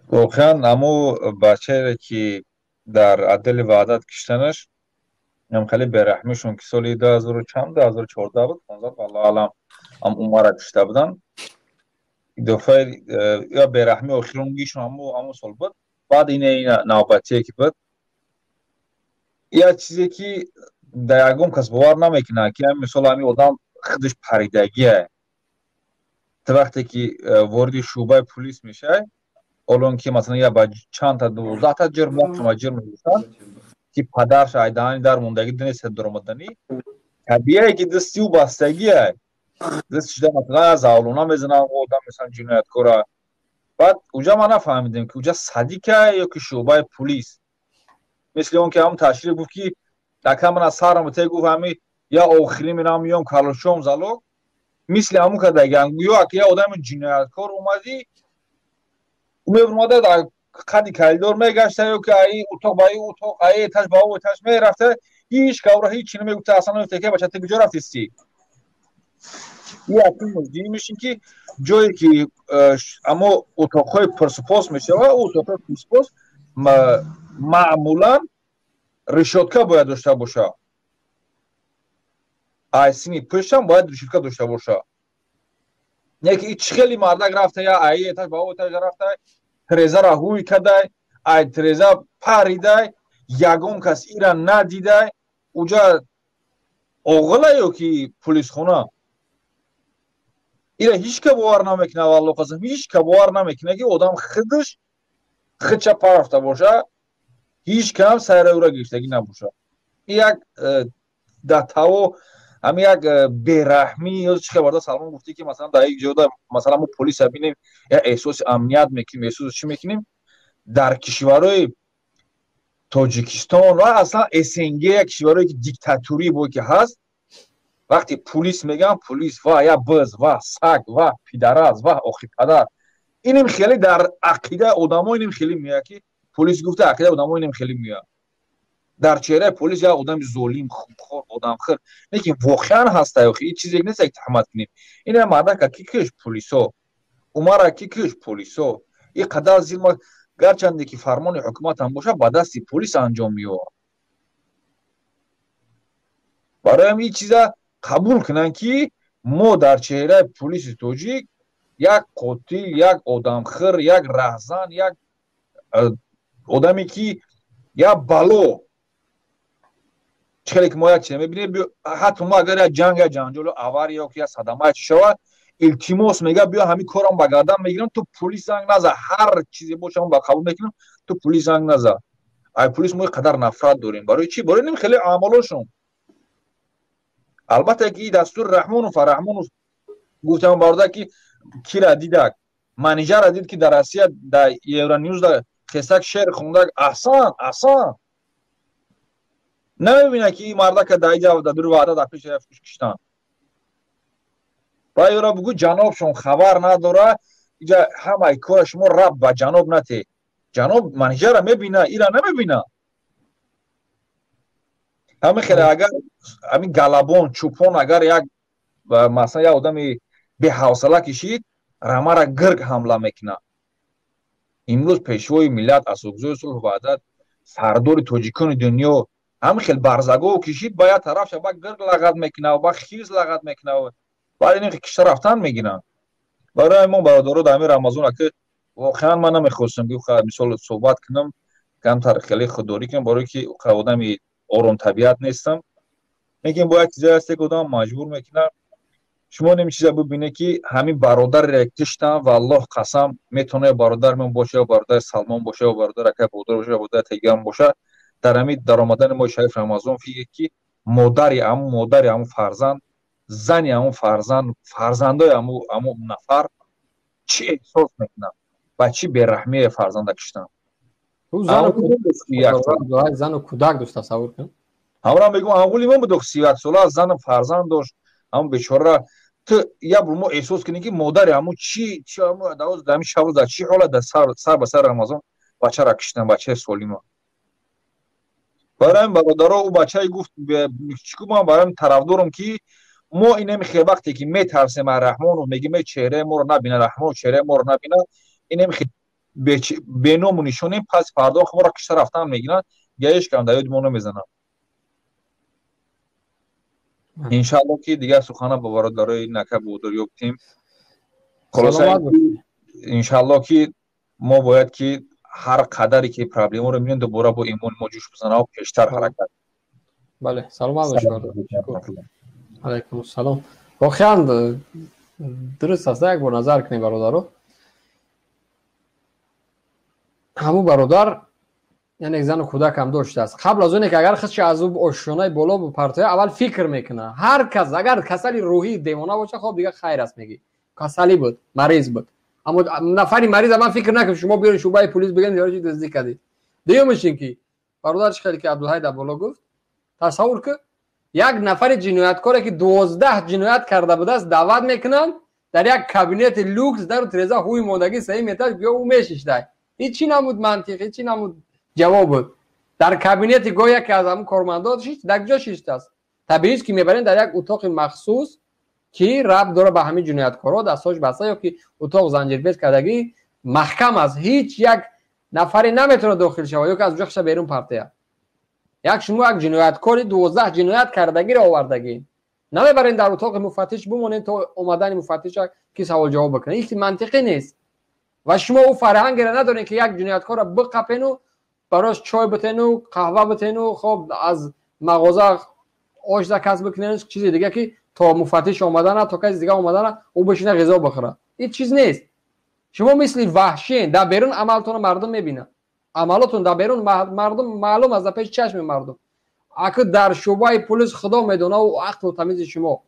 Воқеан, амо бачаере ки дар отдели Ваҳдат киштанаш, ам хеле бераҳмишон, ки соли дуҳазору чанд, 2014 буд, 15, валлоҳу аълам, ам Умара кишта буданд. Дафъаи я бераҳми охиронгишон ҳамо сол буд. Баъд ина навбатие ки буд, як чизе ки дар ягон кас бовар намекунад, ки мисол ҳамин одам худаш паридагие. Ту вақте ки вориди шӯъбаи пулис мешавӣ, ҳоло ки масалан я ба чандта, 12-та ҷирм, якчума ҷирм мегӯфтанд, ки падарш айдаҳани дар мондагӣ дунеста дуромаданӣ, табиие ки дасти ӯ бастагие, даст шуда, масалан, завлона мезананд одам, масалан, ҷинояткора. Баъд уҷа ман нафаҳмидем, ки уҷа садика ё ки шӯъбаи пулис. Мисли он ки ҳамн ташриф гуфт, ки ака ман аз сарам те гуфт, ҳами я охирӣ мерам, миём калошом залог, мисли ҳамун кардагиан. Гӯё ака я одами ҷинояткор омадӣ, мебурмада дар қади коридор мегашта, ё ки аи утоқ ба и утоқ, аи этаж ба о этаж мерафта, ҳеҷ кавра ҳеҷ чи намегуфта, аслан намегуфта, ки бача, ту куҷо рафтисти. Димиш ин ки ҷое ки амо утоқҳои пурсупос мешава, утоқҳои пурсупос маъмулан решётка бояд дошта боша, ай сини пуштам бояд решётка дошта боша. Не ки чӣ хели мардак рафта, я аи этаж ба о этаж рафта, трезара ҳуй кадай, ай треза паридай, ягон кас ира надидай. Уҷа оғила ё ки пулисхона, ира ҳеҷ ка бовар намекунад, валло қасам, ҳеҷ ка бовар намекунад, ки одам худаш худша парафта боша, ҳеҷ кам сайра ӯра гирифтагӣ набоша. Як датаво ҳами як бераҳмӣ ё чӣ хабарда. Салмон гуфтӣ, ки масалан дар як ҷода, масалан, мо полиса бинем, як эҳсоси амният мекунем, эҳсоси чӣ мекунем. Дар кишварҳои Тоҷикистон ва аслан СНГ, як кишварҳое ки диктатурӣ бо ки ҳаст, вақте пулис мегӯям, пулис ва я быз, ва саг, ва пидараз, ва охи падар, иним хеле дар ақидаи одамо иним хеле меяд, ки пулис гуфта, ақидаи одамо иним хеле меяд. Дар чеҳраи полис як одами золим, хунхор, одамхӯр. Лекин воқеан ҳаста, охи ин чизе нест, як таҳмат кунем. Ина мардака ки киш? Пулисо. Умара ки киш? Пулисо. Ин қадар зилма, гарчанде ки фармони ҳукуматам боша, ба дасти полис анҷом меёбад. Барои ин чиза қабул кунанд, ки мо дар чеҳраи полиси тоҷик як қотил, як одамхӯр, як раҳзан, як одаме ки як бало. Чӣ хеле ки мо як чиз мебинем, ҳатто мо агар як ҷанг, як ҷанҷолу авария ё ки як садамае чи шавад, илтимос мега, биё, ҳамин корам ба гардан мегирам, ту пулис занг наза, ҳар чизе боша, ба қабул мекунам, ту пулис занг наза. Ай пулис мо қадар нафрат дорем. Барои чӣ? Барои ним хеле аъмолошон. Албатта ки дастури Раҳмонов, Раҳмонов гуфтам, бародар, ки кира дидак, Манижара дид, ки дар Россия дар Евроньюз да хесак шеър хондак. Аҳсан, аҳсан, намебинад, ки ин мардака дар иҷа дар дури Ваҳдат дар пеши киштан. Баъд ёра бугӯ, ҷанобшон хабар надора. Иҷа ҳамаи кора шумо раб ба ҷаноб нате. Ҷаноб Манижара мебина, ира намебина. Ҳамин хеле агар ҳамин галабон чӯпон, агар як, масалан, як одами беҳавсала кишид, рамара гирг ҳамла мекунад. Имрӯз пешвои миллат, асосгузори сулҳу ваҳдат, сардори тоҷикони дунё ҳамин хел барзагов кишид, ба як тараф ба гирг лағат мекунад, ба хирс лағат мекунад, баъд ин кишта рафтан мегиранд. Барои мо, бародаро, дар ҳамин Рамазон, аки, воқеан ман намехостам, ки мисол суҳбат кунам, камтар хеле худдорӣ кунам, барое ки одами оромтабиат нестам. Лекин бо як чизе ҳасте, ки одам маҷбур мекунад. Шумо нем чиза бибинед, ки ҳамин бародаре киштам, валлоҳ қасам, метавона бародармон боша, ё бародари Салмон боша, ё бародари акай Бодор боша, ё бародари Тегиам боша. Дар ҳамин даромадани моҳи шариф Рамазон фикр, ки модари ҳамун, модари ҳамун фарзанд, зани ҳамун фарзанд, фарзандои ҳамун нафар чӣ эҳсос мекунад ва чӣ бераҳмие фарзанда киштан. Зану кӯдак дошт, тасаввур кун. Ҳамра мегӯм, ҳамғули мо буд, 31 сола, зану фарзанд дошт. Ҳамун бечора, ту як бор мо эҳсос кунем, ки модари ҳамун чи ҳамин шабрӯз дар чӣ ҳолат дар сар ба сари Рамазон бачаро киштан, бачаи солима. Барои ҳамин, бародаро, ӯ бачае гуфт чӣ, ман барои ҳамин тарафдорам, ки мо инами хел вақте ки метарсем аз Раҳмонов, мегӯем чеҳраи моро набина, Раҳмонов чеҳраи моро набина, инами хел Беному нишонем, пас фардо моро кишта рафтан мегиранд, гаеш кам дар ёди мо намезананд. Иншаалло, ки дигар сухана ба бародарои нака бодор ёфтем. Хулоса, иншаалло, ки мо бояд ки ҳар қадаре ки проблемаро мебинем, дубора бо имони мо ҷӯш бизанав, пештар ҳаракат. Бале, саломат бошед. Алайкум ассалом. Воқеан дуруст аст. Як бор назар кунем, бародаро. Ҳамун бародар, яъне зану кӯдакам доштааст. Қабл аз оне ки агар худша аз ӯ ошёнаи боло бупартоя, аввал фикр мекунад. Ҳар кас агар касали рӯҳӣ, девона боша, хоб, дигар хайр аст, мегӣ, касалӣ буд, мариз буд. Аммо нафари мариз ман фикр накунам шумо биёред шӯъбаи пулис, бигӯед, ёрчи дуздӣ кардед. Дуюмаш ин ки бародар, чӣ хеле ки Абдулҳай дар боло гуфт, тасаввур ки як нафари ҷинояткоре, ки 12 ҷиноят карда будааст, даъват мекунанд дар як кабинети люкс, дару тиреза ҳуи мондагӣ, саи этаж, гӯё ӯ мешиштай. Ҳеҷ чӣ намуд мантиқ, ҳеҷ чӣ намуд ҷавоб буд. Дар кабинети гоҳ яке аз ҳамун кормандо шишт, дар куҷо шиштааст? Табиист, ки мебарем дар як утоқи махсус, ки рабт дора ба ҳамин ҷинояткоро, дастҳош баста ё ки утоқ занҷирбез кардагӣ, маҳкам аст, ҳеҷ як нафаре наметавонад дохил шавад ё ки аз ҷо хиша берун партояд. Як шумо як ҷинояткори 12 ҷиноят кардагиро овардагӣ намебарем, дар утоқи муфаттиш бимонем то омадани муфаттиша, ки савол-ҷавоб бикунад. Ҳеҷ мантиқӣ нест. Ва шумо ӯ фарҳангеро надорем, ки як ҷинояткорро биқапену барош чой битену, қаҳва битену, хоб, аз мағоза ош заказ бикунену чизи дига, ки то муфаттиш омадана, то каси дига омадана, ӯ бишина, ғизо бихӯрад. Ҳеҷ чиз нест. Шумо мисли ваҳшиен дар берун, амалтонро мардум мебинад. Амалотон дар берун мардум маълум аст, дар пеши чашми мардум. Аки дар шӯъбаи пулис, худо медона ӯ ақлу тамизи шумо,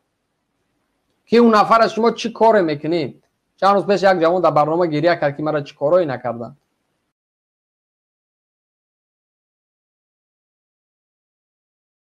ки ӯ нафар аз шумо чӣ коре мекунед. Чанд рӯз пеш як ҷавон дар барнома гиря кард, ки маро чӣ корое накарданд.